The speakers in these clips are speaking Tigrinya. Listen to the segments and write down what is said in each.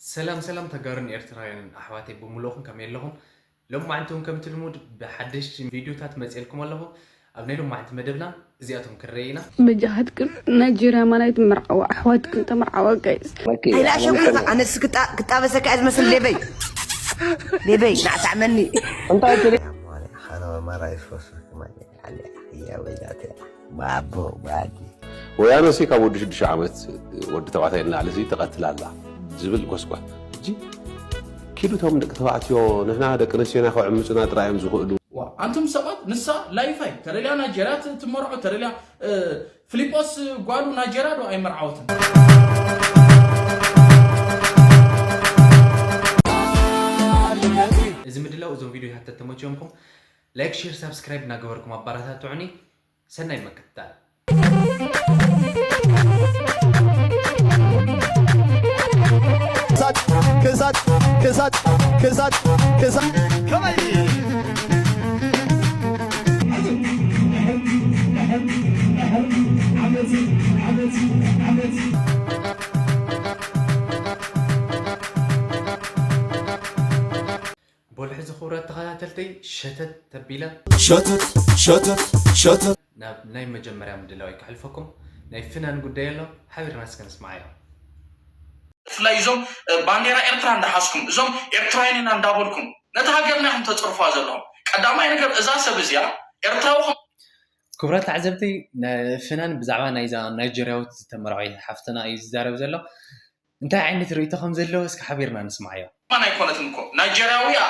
ሰላም ሰላም ተጋሩን ኤርትራውያንን ኣሕዋተይ ብምልእኹም ከመይ ኣለኹም? ሎማዕንቲ እውን ከምቲ ልሙድ ብሓደሽቲ ቪድዮታት መፅኤልኩም ኣለኹ። ኣብ ናይ ሎማዕንቲ መደብና እዚኣቶም ክንርኢ ኢና። በጃኻትክን ናይጄርያ ማናይ ትምርዓዋ ኣሕዋትክን ተምርዓዋ ጋይስ። ኣይልኣሸኩልካ ኣነስ ክጣበሰካ እያ ዝመስል ሌበይ ሌበይ ናዕታዕመኒ እንታይ ትብል ሓለዋ ማራ ይፈሱ ክማኛ ሓሊያ ሕያ ወይዳትያ ባቦ ባዲ ወያነ ሲ ካብ ወዲ ሽዱሽተ ዓመት ወዲ ተባዕታይ ንላዕሊ ሲ ትቐትል ኣላ ዝብል ጎስጓስ ሕጂ ኪዱ እቶም ደቂ ተባዕትዮ ንሕና ደቂ ኣንስትዮና ከዕምፁና ጥራይ እዮም ዝኽእሉ። ዋ ኣንቱም ሰባት ንሳ ላይፋይ ተደልያ ናይጀርያ ትመርዖ ተደልያ ፊሊጶስ ጓሉ ናይጀርያ ዶ ኣይመርዓወትን? እዚ ምድላው እዞም ቪድዮታት ተተመችዮምኩም ላይክ ሼር ሳብስክራይብ እናገበርኩም ኣባራታትዑኒ። ሰናይ ምክትታል። ክሳድ ክሳድ ክሳድ ክሳድ ክሳድ ከመይ በሉ ሕዚ ክቡራት ተኸታተልተይ ሸተት ተቢለ ሸተት ሸተት ሸተት ናብ ናይ መጀመርያ ምድላወይ ከሕልፈኩም። ናይ ፍናን ጉዳይ ኣሎ፣ ሓቢርና እስከ ንስማዓዮ። ብፍላይ እዞም ባንዴራ ኤርትራ እንዳሓዝኩም እዞም ኤርትራውያን ኢና እንዳበልኩም ነቲ ሃገርና ኢኹም ተፅርፍዋ ዘለኹም። ቀዳማይ ነገር እዛ ሰብ እዚኣ ኤርትራዊ ከም ክቡራት ተዓዘብቲ፣ ፍናን ብዛዕባ ናይዛ ናይጀርያዊት ዝተመርዓወት ሓፍትና እዩ ዝዛረብ ዘሎ። እንታይ ዓይነት ርእይቶ ከም ዘለዎ እስኪ ሓቢርና ንስማዓዮ። ማን ኣይኮነትን እኮ ናይጀርያዊ እያ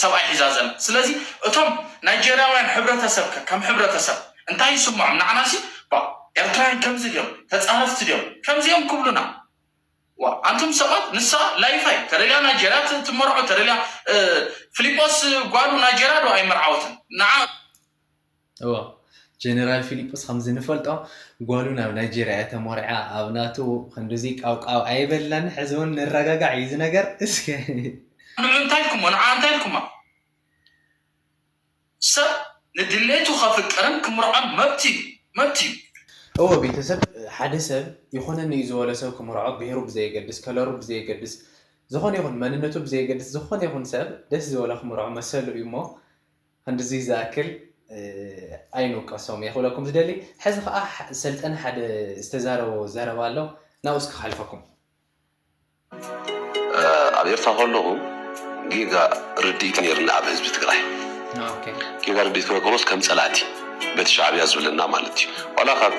ሰብኣይ ሒዛ ዘላ። ስለዚ እቶም ናይጀርያውያን ሕብረተሰብ ከ ከም ሕብረተሰብ እንታይ ይስምዖም? ንዓናሲ ባ ኤርትራውያን ከምዚ ድዮም ተጻረፍቲ ድዮም ከምዚኦም ክብሉና? ዋ ኣንቱም ሰባት ንሳ ላይፋይ ተደልያ ናይጀርያ ት- ትመርዖ ተደልያ እ፣ ፊሊጶስ ጓሉ ናይጀርያ ዶ ኣይመርዓወትን? ንዓ እዎ ጀነራል ፊሊጶስ ከምዚ ንፈልጦ ጓሉ ናብ ናይጀርያ እያ ተመርዓ ኣብ ናቱ ክንድዚ ቃውቃው ኣይበላን ሕዚ እውን ንረጋጋዕ እዩ እዚ ነገር እስከ ንዑ እንታይ ኢልኩሞ ንዓ እንታይ ኢልኩማ ሰብ ንድሌቱ ከፍቅርን ክምርዖን መብት እዩ መብት እዩ እዎ ቤተሰብ ሓደ ሰብ ይኾነኒ እዩ ዝበሎ ሰብ ክምርዖ ብሄሩ ብዘየገድስ ከለሩ ብዘየገድስ ዝኾነ ይኹን መንነቱ ብዘየገድስ ዝኾነ ይኹን ሰብ ደስ ዝበሎ ክምርዖ መሰሉ እዩ እሞ ክንድዚ ዝኣክል ኣይንውቀሶም እየ ክብለኩም ዝደሊ ሕዚ ከዓ ሰልጠነ ሓደ ዝተዛረቦ ዘረባ ኣሎ ናብኡ እስኪ ክሓልፈኩም ኣብ ኤርትራ ከለኹ ጌጋ ርድኢት ነይርና ኣብ ህዝቢ ትግራይ ጌጋ ርድኢት ክነቅርቦስ ከም ፀላእቲ በቲ ሻዕብያ ዝብለና ማለት እዩ ዋላ ካብ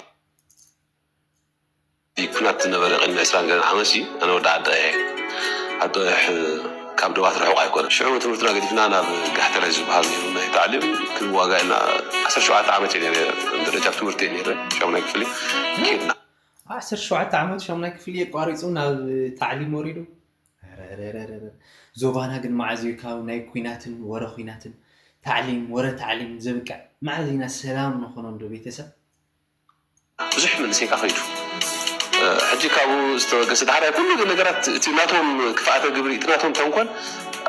ኩናት ዝነበረ ቅድሚ ዕስራን ገለን ዓመት ሲ ኣነ ወዲ ዓዳ እየ ዓዲ ቀይሕ ካብ ደባት ርሑቕ ኣይኮነ ሽዑ ትምህርትና ገዲፍና ናብ ጋሕተላይ ዝበሃል ነይሩ ናይ ታዕሊም ክንዋጋ ኢና ዓሰርተ ሸውዓተ ዓመት እየ ነይረ ደረጃ ትምህርቲ እየ ነይረ ሻሙናይ ክፍሊ ከድና ዓሰርተ ሸውዓተ ዓመት ሻሙናይ ክፍሊ ኣቋሪፁ ናብ ታዕሊም ወሪዱ ዞባና ግን መዓዝ እዩ ካብ ናይ ኩናትን ወረ ኩናትን ታዕሊም ወረ ታዕሊም ዘብቅዕ መዓዝ ኢና ሰላም ንኾኖ እንዶ ቤተሰብ ብዙሕ መንእሰይ ከ ከይዱ ሕጂ ካብኡ ዝተበገሰ ዳሕራይ ኩሉ ነገራት እቲ ናቶም ክፍኣተ ግብሪ እቲ ናቶም ተንኮል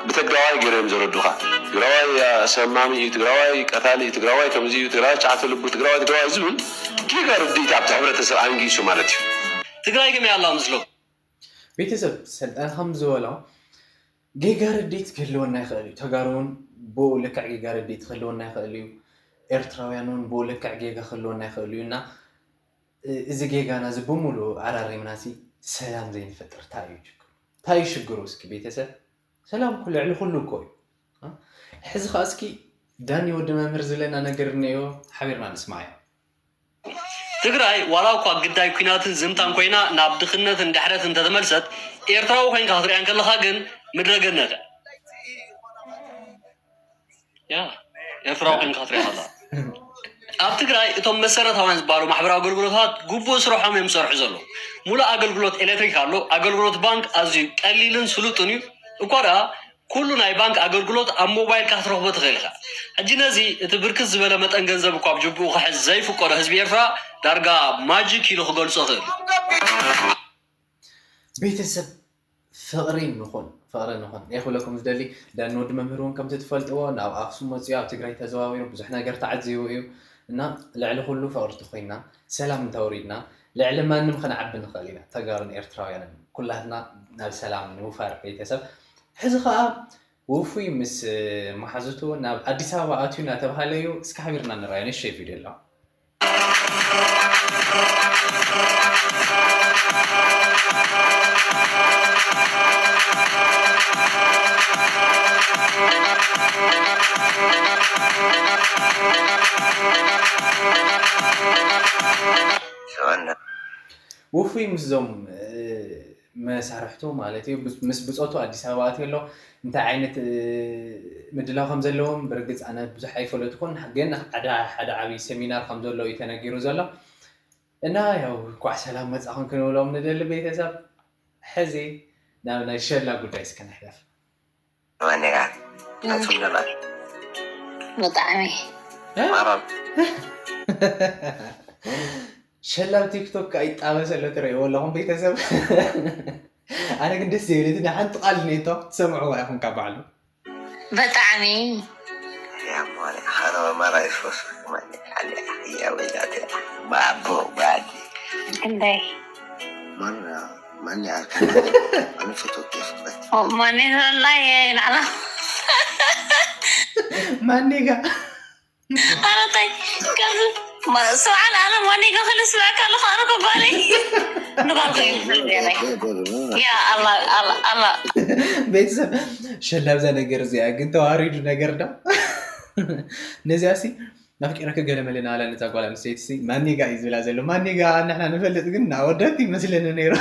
ብተግራዋይ ገይሮም ዘረዱኻ ትግራዋይ ኣሰማሚ እዩ ትግራዋይ ቀታሊ እዩ ትግራዋይ ከምዚ እዩ ትግራዋይ ጫዕተ ልቡ ትግራዋይ ትግራዋይ ዝብል ጌጋ ርድኢት ኣብቲ ሕብረተሰብ ኣንጊሱ ማለት እዩ ትግራይ ከመይ ኣላ ምስሎም ቤተሰብ ሰልጠነ ከም ዝበሎ ጌጋ ርድኢት ክህልወና ይኽእል እዩ ተጋሩ እውን ብኡ ልክዕ ጌጋ ርድኢት ክህልወና ይኽእል እዩ ኤርትራውያን እውን ብኡ ልክዕ ጌጋ ክህልወና ይኽእል እዩ እና እዚ ጌጋና እዚ ብምሉኡ ኣራሪምና ሲ ሰላም ዘይንፈጥር እንታይ እዩ ችግሩ እንታይ እዩ ሽግሩ እስኪ ቤተሰብ ሰላም እኮ ልዕሊ ኩሉ እኮ እዩ ሕዚ ከዓ እስኪ ዳኒ ወዲ መምህር ዝለና ነገር እነዮ ሓቢርና ንስማዮ ትግራይ ዋላ እኳ ግዳይ ኲናትን ዝምታን ኮይና ናብ ድኽነትን ድሕረትን እንተተመልሰት ኤርትራዊ ኮይንካ ክትሪኣ እንከለኻ ግን ምድረ ገነት ያ ኤርትራዊ ኮይንካ ክትሪኣ ከለኻ ኣብ ትግራይ እቶም መሰረታውያን ዝበሃሉ ማሕበራዊ ኣገልግሎታት ግቡእ ስርሖም እዮም ዝሰርሑ ዘለዉ ሙሉእ ኣገልግሎት ኤሌክትሪክ ኣሎ ኣገልግሎት ባንክ ኣዝዩ ቀሊልን ስሉጥን እዩ እኳ ደኣ ኩሉ ናይ ባንክ ኣገልግሎት ኣብ ሞባይልካ ክትረኽቦ ትኽእል ኢኻ። ሕጂ ነዚ እቲ ብርክት ዝበለ መጠን ገንዘብ እኳ ኣብ ጅብኡ ክሕዝ ዘይፍቀዶ ህዝቢ ኤርትራ ዳርጋ ማጂክ ኢሉ ክገልጾ ይኽእል። ቤተሰብ ፍቕሪ ንኹን ፍቕሪ ንኹን እየ ክብለኩም ዝደሊ ዳኒ ወዲ መምህር እውን ከምቲ ትፈልጥዎ ናብ ኣክሱም መፅኡ ኣብ ትግራይ ተዘዋዊሩ ብዙሕ ነገር ተዓዚቡ እዩ እና ልዕሊ ኩሉ ፍቕርቲ ኮይና ሰላም እንተውሪድና ልዕሊ ማንም ክንዓቢ ንኽእል ኢና ተጋሩን ኤርትራውያንን ኩላትና ናብ ሰላም ንውፈር ቤተሰብ። ሕዚ ከዓ ውፉይ ምስ መሓዙቱ ናብ ኣዲስ ኣበባ ኣትዩ እናተባሃለ እዩ። እስኪ ሓቢርና ንረኣዮ ንእሽተይ ቪድዮ ኣሎ። ውፉይ ምስዞም መሳርሕቱ ማለት እዩ ምስ ብፆቱ ኣዲስ ኣበባ ኣትዩ ኣሎ። እንታይ ዓይነት ምድላው ከም ዘለዎም ብርግፅ ኣነ ብዙሕ ኣይፈለጥኩን፣ ግን ሓደ ሓደ ዓብዪ ሰሚናር ከም ዘሎ እዩ ተነጊሩ ዘሎ። እና ያው እንኳዕ ሰላም መፃኹም ክንብሎም ንደሊ ቤተሰብ። ሕዚ ናብ ናይ ሸላ ጉዳይ እስከ ንሕለፍ። ማኔጋ ኣቱም ነበር ብጣዕሚ ማራም ሸላብ ቲክቶክ ኣይጣበሰ ኣሎ ትርእይዎ ኣለኹም ቤተሰብ። ኣነ ግን ደስ ዘይብለትኒ ሓንቲ ቃል ኔቶ ትሰምዕዋ ኢኹም ካብ ባዕሉ። ብጣዕሚ ያሞኔ ኸረበ መራ ይፈሱ ማኔ ሓሊያ ሕያ ወይዛት ባቦ ባዲ ክንደይ ማራ ማን ያርካ ኣነ ፈቶት የፍቅረት ማኔ ላየ ናዕላ ማኔጋ ኣረታይ ከምዚ ስብዓን ኣነ ማኔጋ ክልስበዐካ ኣለኹ ኣነ ኮባለይ ንባልኮ ያ ኣላ ኣላ ኣላ ቤተሰብ ሸላብዛ ነገር እዚኣ ግን ተዋሪዱ ነገር ዶ ነዚኣ ሲ ናፍቂረኪ ገለ መለ ናላ ነዛ ጓል ኣንስተይቲ ሲ ማኔጋ እዩ ዝብላ ዘሎ። ማኔጋ ንሕና ንፈልጥ ግን ናወዳት ይመስለኒ ነይሩ።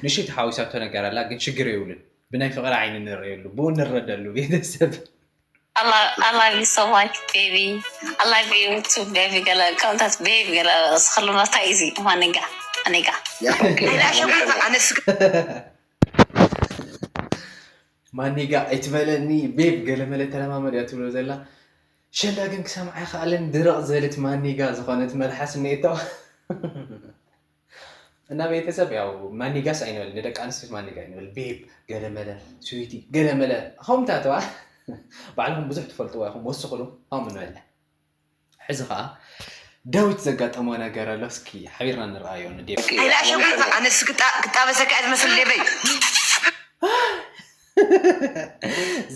ንእሽተይ ተሓዊሳቶ ነገር ኣላ ግን ሽግር የብሉን። ብናይ ፍቕሪ ዓይኒ ንርእየሉ ብኡ ንረደሉ ቤተሰብ። I love, I love you so much, baby. I love you too, baby. Gala, come that baby. Gala, skhlu na taizi, maniga, maniga. ያ ሸጉ ኣነ ስጋ ማኒጋ ኣይትበለኒ ቤብ ገለመለ ተለማመድ እያ ትብሎ ዘላ። ሸላ ግን ክሰምዓ ይኽኣለን ድርቕ ዝበለት ማኒጋ ዝኾነት መልሓስ እኒኤቶ። እና ቤተሰብ ያው ማኒጋስ ኣይንበል፣ ንደቂ ኣንስትዮ ማኒጋ ኣይንበል። ቤብ ገለመለ፣ ስዊቲ ገለመለ፣ ከምታተዋ ባዕልኹም ብዙሕ ትፈልጥዋ ኢኹም፣ ወስኽሉ ከምኡ ንበለ። ሕዚ ኸዓ ዳዊት ዘጋጠሞ ነገር ኣሎ፣ እስኪ ሓቢርና ንርኣዮ። ንዴብ ኣይላሸጉ ኣነ ክጣበሰካ እያ ዝመስል ዴበይ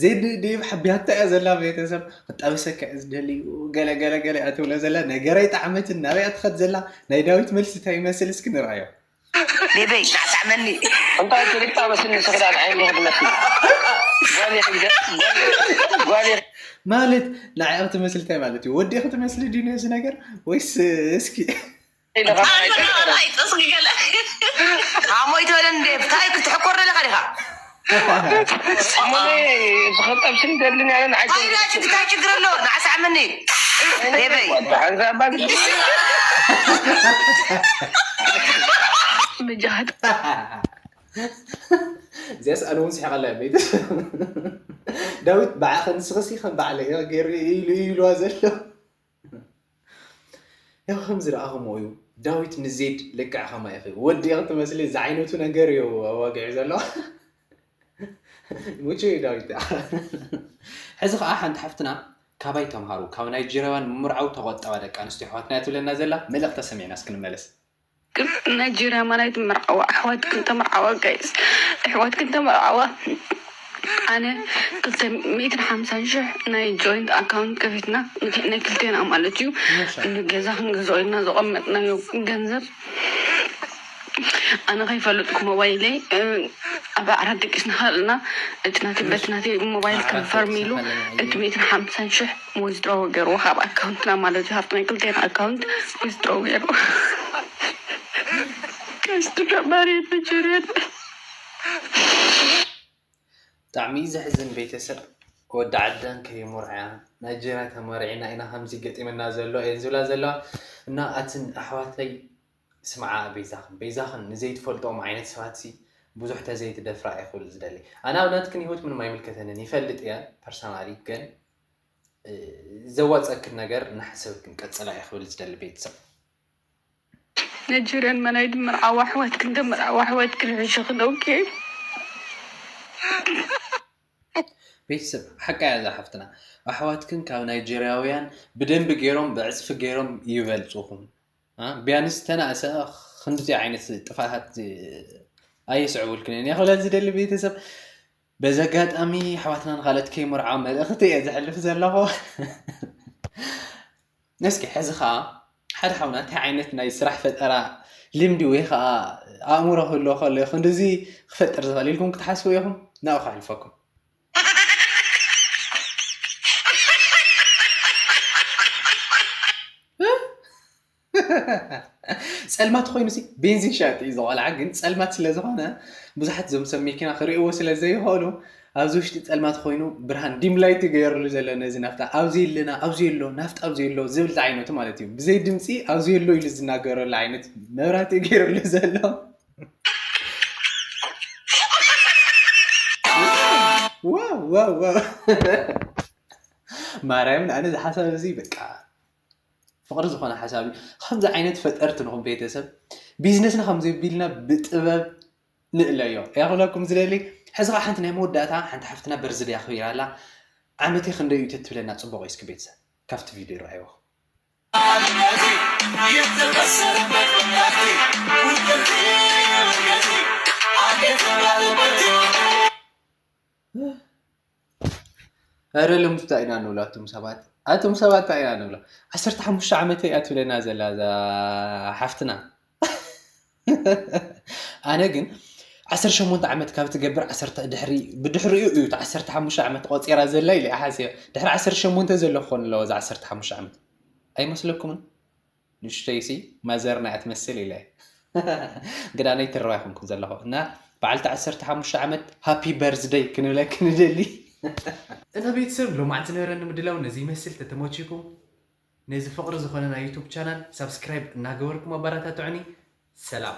ዜድ ዴብ ሓቢያታ እያ ዘላ፣ ቤተሰብ ክጣበሰካ እየ ዝደሊ፣ ገለ ገለ ገለ እያ ትብሎ ዘላ። ነገር ኣይጠዓመትን፣ ናበይ እያ ትኸድ ዘላ? ናይ ዳዊት መልሲ እንታይ ይመስል? እስኪ ንርኣዮ። ዴበይ ናዕሳዕመኒ እንታይ ትልጣ በስኒ ስኽዳን ዓይኒ ህድመቲ ጓል ይሕግደ ጓል ማለት ንዓይ ክትመስል እንታይ ማለት እዩ? ወዲ ክትመስል ድዩ ነዚ ነገር ወይስ? እስኪ ኣይጠስጊ ገለ ሓሞይ ትበለኒ ዴብ ታይ ክትሕኮር ዘለካ ዲኻ ሙኒ ዝኸጠብስኒ ደልን ያለን እንታይ ዳ ችግ- እንታይ ችግር ኣሎ ንዓሳዕመኒ ዴበይ ሓንዛባ ምጃሃድ እዚኣስ ኣነ እውን ስሒቐላ እያ ቤት ዳዊት ብዓኸ ንስኽሲ ከም ባዕለ ገይሩ ኢሉ ኢልዋ ዘሎ። ያው ከም ዝረኣኹምዎ እዩ። ዳዊት ንዜድ ልክዕ ከማ ኢኺ ወዲ ኢኺ ትመስሊ። እዚ ዓይነቱ ነገር እዩ ኣዋጊዑ ዘሎ። ሙቹ እዩ ዳዊት። ሕዚ ከዓ ሓንቲ ሓፍትና ካባይ ተምሃሩ፣ ካብ ናይጀርያውያን ምምርዓው ተቆጠባ ደቂ ኣንስትዮ ኣሕዋትና እያ ትብለና ዘላ። መልእኽታ ሰሚዕና እስክንመለስ። ግን ናይጀርያ ማናይ ትምርዓዋ ኣሕዋትክን ተምርዓዋ ጋይስ ኣሕዋትክን ተምርዓዋ ኣነ ክልተ ሚእትን ሓምሳን ሽሕ ናይ ጆይንት ኣካውንት ከፊትና ናይ ክልቴና ማለት እዩ ንገዛ ክንገዝኦ ኢልና ዘቐመጥናዮ ገንዘብ ኣነ ከይፈለጥኩ ሞባይለይ ኣብ ዓራት ደቂስና ከለና እቲ ናተይ በቲ ናተይ ሞባይል ኮንፈርም ኢሉ እቲ ሚእትን ሓምሳን ሽሕ ዊዝድሮው ገይርዎ ካብ ኣካውንትና ማለት እዩ ሃብቲ ናይ ክልቴና ኣካውንት ዊዝድሮው ገይርዎ ቀስቱ ጀማሪ ንጀርየን ብጣዕሚ እዩ ዘሕዝን ቤተሰብ። ወዲ ዓዳን ከይሞርዓያ ናይጀርያ ተመሪዕና ኢና ከምዚ ገጢምና ዘሎ እየን ዝብላ ዘለዋ። እና ኣትን ኣሕዋተይ ስምዓ በይዛኽን በይዛኽን ንዘይትፈልጥኦም ዓይነት ሰባት ሲ ብዙሕ ተዘይትደፍራ እየ ክብል ዝደሊ። ኣነ ኣብ ናትክን ህይወት ምንም ኣይምልከተንን ይፈልጥ እየ ፐርሰናሊ ግን ዘዋፀክን ነገር እናሓሰብክን ቀፅላ እየ ክብል ዝደሊ ቤተሰብ። ነጀርያን መናይ ድምር ኣዋሕወትክን ድምር ኣዋሕወትክን ሕሸኽን ኦኬ ቤተሰብ ሓቃ እያ እዛ ሓፍትና ኣሕዋትክን ካብ ናይጀርያውያን ብደንቢ ገይሮም ብዕፅፊ ገይሮም ይበልፁኹም ቢያንስ ተናእሰ ክንድዚ ዓይነት ጥፋታት ኣየስዕቡልክን እየ ክብለል ዝደሊ ቤተሰብ። በዚ ኣጋጣሚ ኣሕዋትና ንኻልኦት ከይመርዓ መልእኽቲ እየ ዘሕልፍ ዘለኹ። እስኪ ሕዚ ኸዓ ሓደ ሓውና እንታይ ዓይነት ናይ ስራሕ ፈጠራ ልምዲ ወይ ኸዓ ኣእምሮ ክህልዎ ከሎ እዩ ክንድዚ ክፈጥር ዝኽእል ኢልኩም ክትሓስቡ ኢኹም? ናብኡ ከሕልፈኩም። ጸልማት ኮይኑ ሲ ቤንዚን ሻጥ እዩ ዝቆልዓ፣ ግን ጸልማት ስለ ዝኾነ ብዙሓት ዞም ሰብ መኪና ክርእይዎ ስለ ዘይኽእሉ ኣብዚ ውሽጢ ጸልማት ኮይኑ ብርሃን ዲም ላይት ይገይርሉ ዘሎ ነዚ ናፍጣ ኣብዚ ኣለና ኣብዚ ኣሎ ናፍጣ ኣብዚ ኣሎ ዝብል ዝዓይነቱ ማለት እዩ። ብዘይ ድምፂ ኣብዚ ኣሎ ኢሉ ዝናገረሉ ዓይነት መብራህቲ ይገይርሉ ዘሎ። ዋው ዋው ዋው። ማርያምን ኣነ ዝሓሳብ እዚ በቃ ፍቕሪ ዝኾነ ሓሳብ እዩ። ከምዚ ዓይነት ፈጠርቲ ንኹም ቤተሰብ ቢዝነስና ከምዚ ቢልና ብጥበብ ንእለዮ እያ ክብለኩም ዝደሊ። ሕዚ ከዓ ሓንቲ ናይ መወዳእታ ሓንቲ ሓፍትና በርዝደይ ኣኽቢራ ኣላ። ዓመተይ ክንደይ እዩ ተትብለና ፅቡቕ እዩ እስኪ ቤተሰብ ካብቲ ቪድዮ ይረኣይዎ። ኧረ ልምዱ እንታይ ኢና ንብሎ ኣቱም ሰባት ኣቱም ሰባት እንታይ ኢና ንብሎ። ዓሰርተ ሓሙሽተ ዓመተይ እያ ትብለና ዘላ እዛ ሓፍትና። ኣነ ግን ዓሰርተ ሸሞንተ ዓመት ካብ ትገብር ዓሰርተ ድሕሪ ብድሕሪኡ እዩ እቲ ዓሰርተ ሓሙሽተ ዓመት ቆፂራ ዘላ ኢለ እየ ሓሲበ። ድሕሪ ዓሰርተ ሸሞንተ ዘሎ ክኾን ኣለዎ እዚ ዓሰርተ ሓሙሽተ ዓመት ኣይመስለኩምን? ንእሽተይሲ ማዘርና እያ ትመስል ኢለ ግዳነይ ትረዋ ይኹንኩም ዘለኹ እና በዓልቲ ዓሰርተ ሓሙሽተ ዓመት ሃፒ በርዝደይ ክንብለኪ ንደሊ። እና ቤተሰብ ሎማዕንቲ ዝነበረኒ ምድላው ነዚ ይመስል። ተተመችኩም ነዚ ፍቕሪ ዝኾነ ናይ ዩቱብ ቻናል ሳብስክራይብ እናገበርኩም ኣባራታትዑኒ። ሰላም።